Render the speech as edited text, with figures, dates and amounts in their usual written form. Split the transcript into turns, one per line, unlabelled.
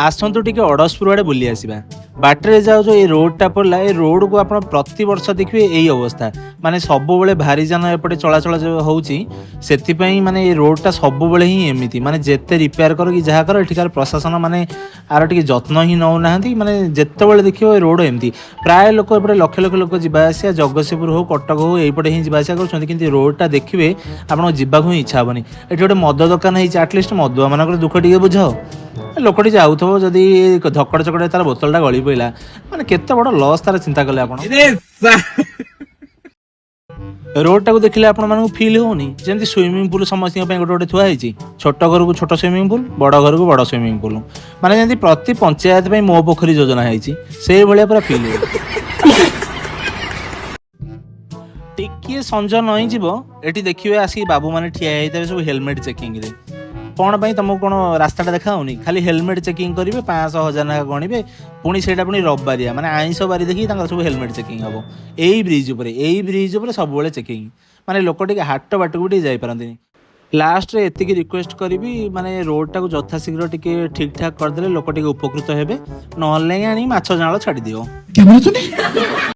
ଆସନ୍ତୁ ଟିକେ ଅଡ଼ଶପୁର ଆଡ଼େ ବୁଲି ଆସିବା। ବାଟରେ ଯାଉ ଯୋଉ ଏଇ ରୋଡଟା ପଡ଼ିଲା, ଏ ରୋଡକୁ ଆପଣ ପ୍ରତିବର୍ଷ ଦେଖିବେ ଏଇ ଅବସ୍ଥା। ମାନେ ସବୁବେଳେ ଭାରି ଯାନ ଏପଟେ ଚଳାଚଳ ଯୋଉ ହଉଛି, ସେଥିପାଇଁ ମାନେ ଏ ରୋଡଟା ସବୁବେଳେ ହିଁ ଏମିତି। ମାନେ ଯେତେ ରିପେୟାର କର କି ଯାହା କର, ଏଠିକାର ପ୍ରଶାସନ ମାନେ ଆର ଟିକେ ଯତ୍ନ ହିଁ ନେଉନାହାନ୍ତି। ମାନେ ଯେତେବେଳେ ଦେଖିବ ଏ ରୋଡ ଏମିତି। ପ୍ରାୟ ଲୋକ ଏପଟେ ଲକ୍ଷ ଲକ୍ଷ ଲୋକ ଯିବା ଆସିବା, ଜଗତସିଂହପୁର ହଉ, କଟକ ହଉ, ଏଇପଟେ ହିଁ ଯିବା ଆସିବା କରୁଛନ୍ତି। କିନ୍ତୁ ରୋଡଟା ଦେଖିବେ, ଆପଣଙ୍କୁ ଯିବାକୁ ହିଁ ଇଚ୍ଛା ହବନି। ଏଠି ଗୋଟେ ମଦ ଦୋକାନ ହେଇଛି। ଆଟଲିଷ୍ଟ ମଦୁଆ ମାନଙ୍କର ଦୁଃଖ ଟିକେ ବୁଝ। ଲୋକଟି ଯାଉଥିବ, ଯଦି ଧକଡ଼ ଚକଡ଼ ତାର ବୋତଲଟା ଗଳି ପଇଲା, ମାନେ କେତେ ବଡ଼ ଲସ୍ ତାର, ଚିନ୍ତା କଲେ ଆପଣ। ରୋଡଟାକୁ ଦେଖିଲେ ଆପଣମାନଙ୍କୁ ଫିଲ୍ ହଉନି ଯେମିତି ସୁଇମିଂ ପୁଲ୍ ସମସ୍ତଙ୍କ ପାଇଁ ଗୋଟେ ଗୋଟେ ଥୁଆ ହେଇଛି? ଛୋଟ ଘରକୁ ଛୋଟ ସୁଇମିଂ ପୁଲ୍, ବଡ଼ ଘରକୁ ବଡ଼ ସୁଇମିଂ ପୁଲ୍। ମାନେ ଯେମିତି ପ୍ରତି ପଞ୍ଚାୟତ ପାଇଁ ମୋ ପୋଖରୀ ଯୋଜନା ହେଇଛି, ସେଇଭଳିଆ ପୁରା ଫିଲ୍ ହେଉଛି। ଟିକିଏ ସଞ୍ଜ ନଇଁଯିବ, ଏଠି ଦେଖିବେ ଆସିକି ବାବୁମାନେ ଠିଆ ହେଇଥିବେ ସବୁ ହେଲମେଟ୍ ଚେକିଂରେ। କ'ଣ ପାଇଁ? ତମକୁ କ'ଣ ରାସ୍ତାଟା ଦେଖା ହଉନି? ଖାଲି ହେଲମେଟ୍ ଚେକିଂ କରିବେ, 500 1000 ଲେଖା ଗଣିବେ। ପୁଣି ସେଇଟା ପୁଣି ରବିବାରିଆ, ମାନେ ଆଇଁଷ ବାରି ଦେଖିକି ତାଙ୍କର ସବୁ ହେଲମେଟ୍ ଚେକିଂ ହବ। ଏଇ ବ୍ରିଜ୍ ଉପରେ, ଏଇ ବ୍ରିଜ୍ ଉପରେ ସବୁବେଳେ ଚେକିଂ। ମାନେ ଲୋକ ଟିକେ ହାଟ ବାଟକୁ ବି ଟିକେ ଯାଇପାରନ୍ତିନି। ଲାଷ୍ଟରେ ଏତିକି ରିକ୍ୱେଷ୍ଟ କରିବି, ମାନେ ରୋଡଟାକୁ ଯଥାଶୀଘ୍ର ଟିକେ ଠିକ୍ ଠାକ୍ କରିଦେଲେ ଲୋକ ଟିକେ ଉପକୃତ ହେବେ। ନହେଲେ ନାହିଁ, ଆଣି ମାଛ ଜାଆଁଳ ଛାଡ଼ିଦିଅ।
क्या बोला तूने?